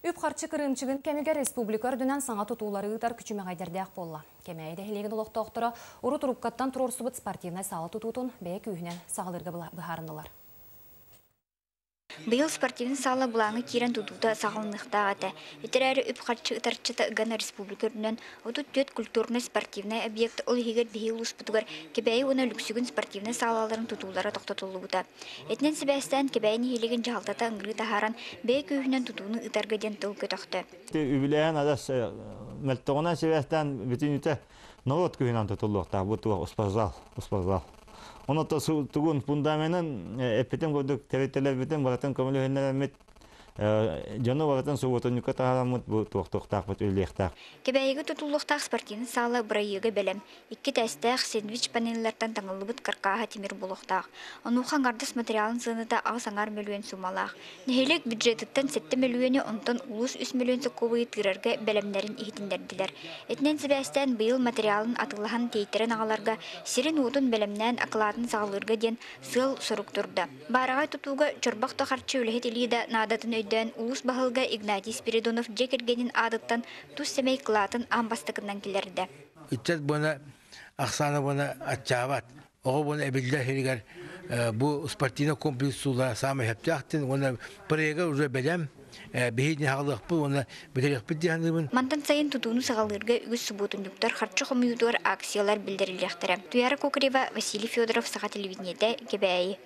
Үп-харчы кырыымчыгын кэмигэр республика үрдүнэн саҥа тутуулары ыытар күчүмэҕэйдэрдээх буолла. Кэмээйи нэһилиэгин олохтоохторо урут уруккаттан туруорсубут спортивнай саала тутуутун бэйэ күүһүнэн саҕалыырга быһаарыннылар. Быйыл спортивнай саала былааҥҥа киирэн тутуута саҕаланыахтаах этэ. Ити эрээри үп-харчы ытарчыта ыган республика үрдүнэн 34 культурнай-спортивнай объект, ол иһигэр биһиги улууспутугар Кэбээйи уонна Лүксүгүн спортивнай саалаларын тутуулара тохтотуллубута. Итинэн сибээстээн Кэбээйи нэһилиэгин дьаһалтата ыҥырыы таһааран, бэйэ күүһүнэн тутууну ыытарга диэн тыл көтөхтө. Үбүлээһин адас мөлтөҕүнэн сибээстээн бүтүнүтэ норуот күүһүнэн тутуллуохтаах бу туох спортзал, спортзал. Онон тугун фундаменын эппитим курдук тэрилтэлэрбитин барытын көмөлөһүннэрэммит дьону барытын субуотунньукка таһаараммыт бу туохтуохтаахпыт үлэлиэхтээх. Кэбээйигэ тутуллуохтаах спортивнай саала бырайыага бэлэм. Икки этээстээх сэндвич панеллартан таҥыллыбыт каркааһа тимир буолуохтаах. Онуоха аҥардас материалын сыаната 8,5 мөлүйүөн суумалаах. Нэһилиэк бюджетыттан 7 мөлүйүөнү, онтон улуус 3 мөлүйүөн сокуобуйу тыырарга бэлэмнэрин иһитиннэрдилэр. Итинэн сибээстээн быйыл материалын атыылаһан тиэйтэрэн аҕаларга, сирин-уотун бэлэмнээн акылаатын саҕалыырга диэн сыал-сорук турда. Баараҕай тутууга чорбох да харчы үлэһит илии да наадатын өйдөөн улуус баһылыга Игнатий Спиридонов дьиэ кэргэнин аатыттан тус сэмэй кылаатын аан бастакынан киллэрдэ. Ыччат буона ахсаана буона аччаабат. Оҕо буона эбиллэр иһигэр бу спортивный комплекс суула саамай сөптөөхтүн уонна проега уже бэлэм биһиги хаалыахпыт уонна бүтэриэхпит дии саныыбын. Мантан сайын тутууну саҕалыырга үгүс субуотунньуктар харчы хомуйуутугар акциялар биллэриллиэхтэрэ. Туяра Кокарева, Василий Федоров, Саха телевидениетэ, Кэбээйи.